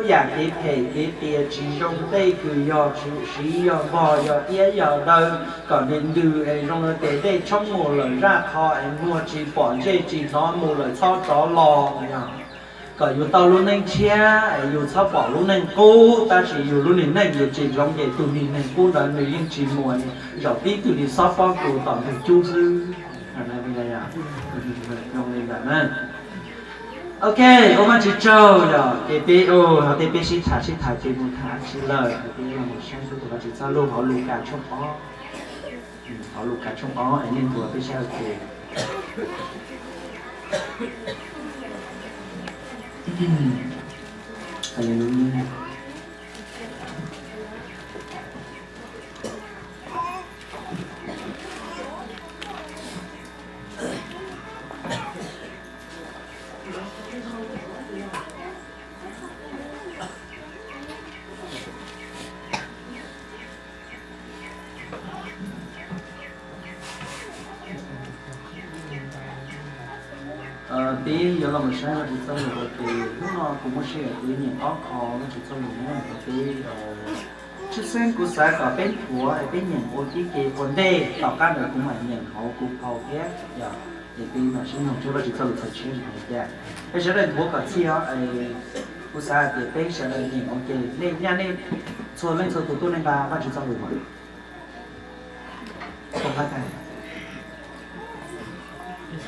Yam kev phem kev qias tsis zoo tej kws yog tshwm sim yog npog yog iab yog daw, kom nws ntws es zoo li tes dej tshoob mus lawm zaj qho es muag tsis pom ntsej tsis hnov mus lawm txhob rov los no yog kom yus tau lub neej tshiab es yus txhob pom lub neej qub, tab sis yus lub niag neej yus tsis zoov ces tus niag neeg qub ntawd nws yeej tsis muaj, zaum tib tug li xob pob kws tom ntug cub xwb. Zoo li ntawd na. Ok, ua Vajtswv tsaug yog ces peb, ho tej peb sib tham sib tham ces mus tham tsis lawm, peb los mus saib tus Vajtswv txoj lus hauv Lukas tshooj ob, hauv Lukas tshooj ob es nej nthuav peb saib ua ke. Haleluya. Peb yuav los mus saib Vajtswv txoj lus ua ke. Hnub no kuv muaj sij hawm kuv yuav nyeem ob qho Vajtswv txoj lus nyob rau peb. Tshwj xeeb kuv xav kom peb nthuav es peb nyeem ua tib ke ua ntej, tom qab ntawd kuv mam nyeem hauv kuv phau thiab yog. Es peb mam sib nug seb Vajtswv txoj lus txhais tshiab zoo li cas. Peb sawv daws nthuav kom txhij os. Kuv xav hais tias peb sawv daws nyeem ua ke, nej nyaj nej txhua leej txhua tus tuaj nej nqa Vajtswv txoj lus mas.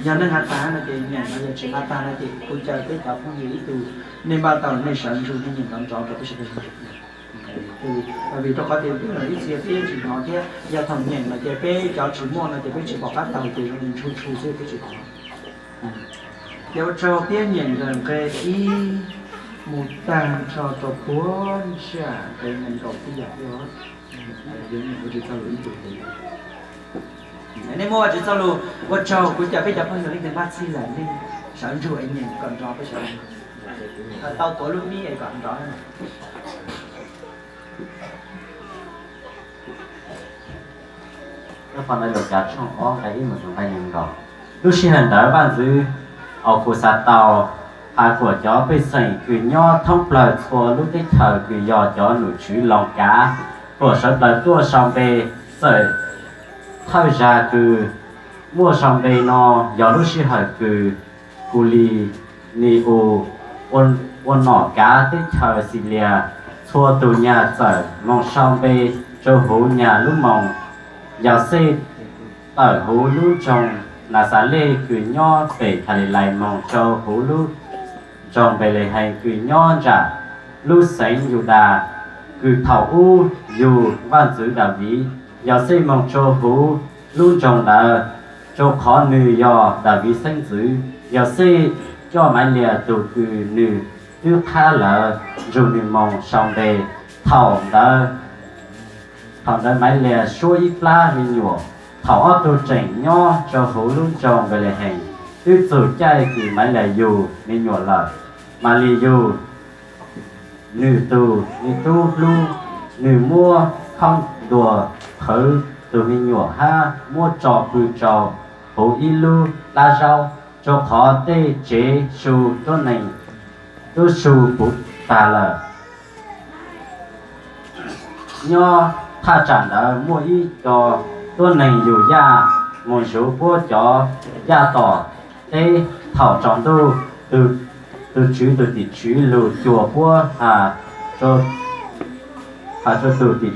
Yog nej nqa tag no ces nyeem, yog tsis nqa tag no ces kuv caw peb cov phooj ywg ib tug, nej npaj tau nej sawv ntsug nej nyeem nrov nrov rau peb sawv daws. Vim rau qhov tias ib txhia peb tsis hnov thiab, yog thaum nyeem no ces peb cov tsis muaj no ces peb tsis pom qab taug ces zoo li ntshu ntshu xwb peb tsis hnov. Ces ua tsaug peb nyeem ntawm nqe ib mus tag nrho rau puag ntshiab nqe nees nkaum ib yam thiab. Nej muaj Vajtswv txoj lus, ua tsaug, kuv caw peb cov phooj ywg leej twg npaj txhij lawm nej sawv ntsug es nyeem kom nrov peb sawv daws tau tuav lub mib es kom nrov. Nyob qhov ntawd Lukas tshooj ob nqe ib mus rau nqe nees nkaum. Lub sij hawm ntawd vaj ntxwv Aukhuxatau has kom cov pej xeem kws nyob thoob plaws txhua lub teb chaws kws yog cov nom tswv Loos kav kom sawv daws tuaj sau npe. Txawm thawj zag kws muaj sau npe no yog lub sij hawm kws Kulinius ua nom kav teb chaws Xilias. Txhua tus nyag txawm moog sau npe rua huv nyag lub moos. Yauxej tawm huv lub nroog Naxales kws nyob pem Kalilais moog rua huv lub nroog Npelehees kws nyob ntsam lub xeev Yudas, kws thaum ub yug Vaaj Ntxwv Daviv. Yauxej moog rua huv lub nroog ntawd rua qhov nwg yog Daviv xeeb ntxwv. Yauxej coj Maiv Lias tug kws nwg twb qhab lawm nrug nwg moog sau npe. Thaum ntawd, thaum ntawd Maiv Lias suab ib plab me nyuam. Thaum ob tug tseem nyob rua huv lub nroog Npelehees, twb txug caij kws Maiv Lias yug me nyuam lawm. Malis yug nwg tug me tub hlub, nwg muab khaub ntuas qhwv tug me nyuam hab muab tso pw rua huv ib lub dab zaub, rua qhov tej tsev su tuab neeg twb su puv tag lawm. Nyob thaj tsam ntawd muaj ib co tuab neeg yug yaj moog zuv puab cov yaj tom teb. Thaum tsaus ntuj, tug tswv tug tim tswv lug cuag puab has, has rua tug tim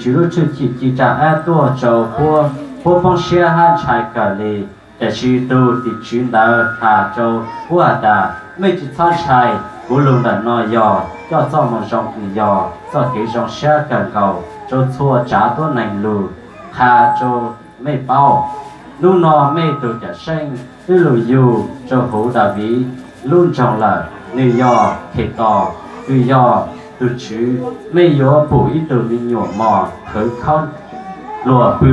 tswv lub tshwj chim ci tsa ab tuaj rua puab. Puab poob siab hab ntshai kawg li. Tiam sis tug tim tswv ntawd has rua puab has tas, mej tsi txhob ntshai, kuv lug ntawm no yog coj txoj moo zoo kws yog txoj kev zoo siab kawg nkaus rua txhua tsaav tuab neeg lug qha rua mej paub. Nub no mej tug Cawmseej twb lug yug rua huv Daviv lub nroog lawm. Nwg yog Khetos, kws yog tug Tswv. Mej yuav pum ib tug me nyuam mos qhwv khaub ntuas pw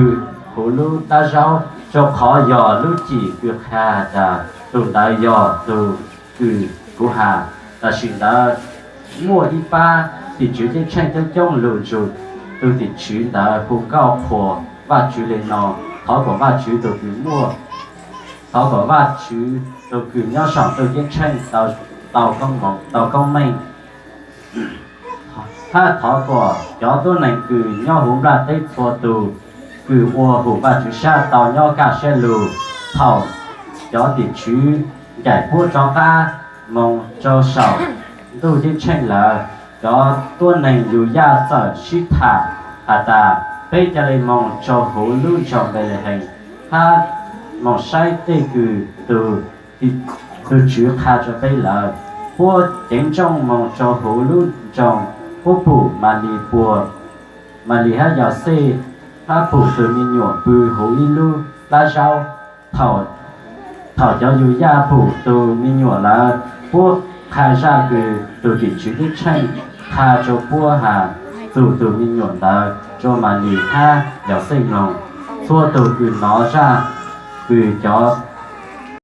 huv lub dab zaub, rua qhov yog lub cim kws qha tas tug ntawd yog tug kws kuv has. Tam sim ntawd muaj ib pab tim tswv ceeb tsheej coob coob lug nrug tug tim tswv ntawd hu nkauj qhuas Vajtswv le no, thov kom Vajtswv tug kws muaj, thov kom Vajtswv tug kws nyob saum ntuj ceeb tsheej tau tau koob meej, hab thov kom cov tuab neeg kws nyob huv nplaj teb txhua tug kws ua hum Vajtswv sab tau nyob kaj siab lug. Thaum cov tim tswv ncaim puab rov qaab moog rua saum ntuj ceeb tsheej lawm, cov tuab neeg Yudayas txawm sib tham has tas, peb ca le moog rua huv lub nroog Npelehees hab moog saib tej kws tug Tswv qha rua peb lawm. Puab ceev nrooj moog rua huv lub nroog, puab pum Malis puag, Malis hab Yauxej hab pum tug me nyuam pw huv ib lub plab zaub. Thaum cov Yudayas pum tug me nyuam lawm, puab qha zaj kws tug tim tswv ceeb tsheej qha rua puab has txug tug me nyuam ntawd rua Malis hab Yauxej mloog. Txhua tug kws nov zaj kws cov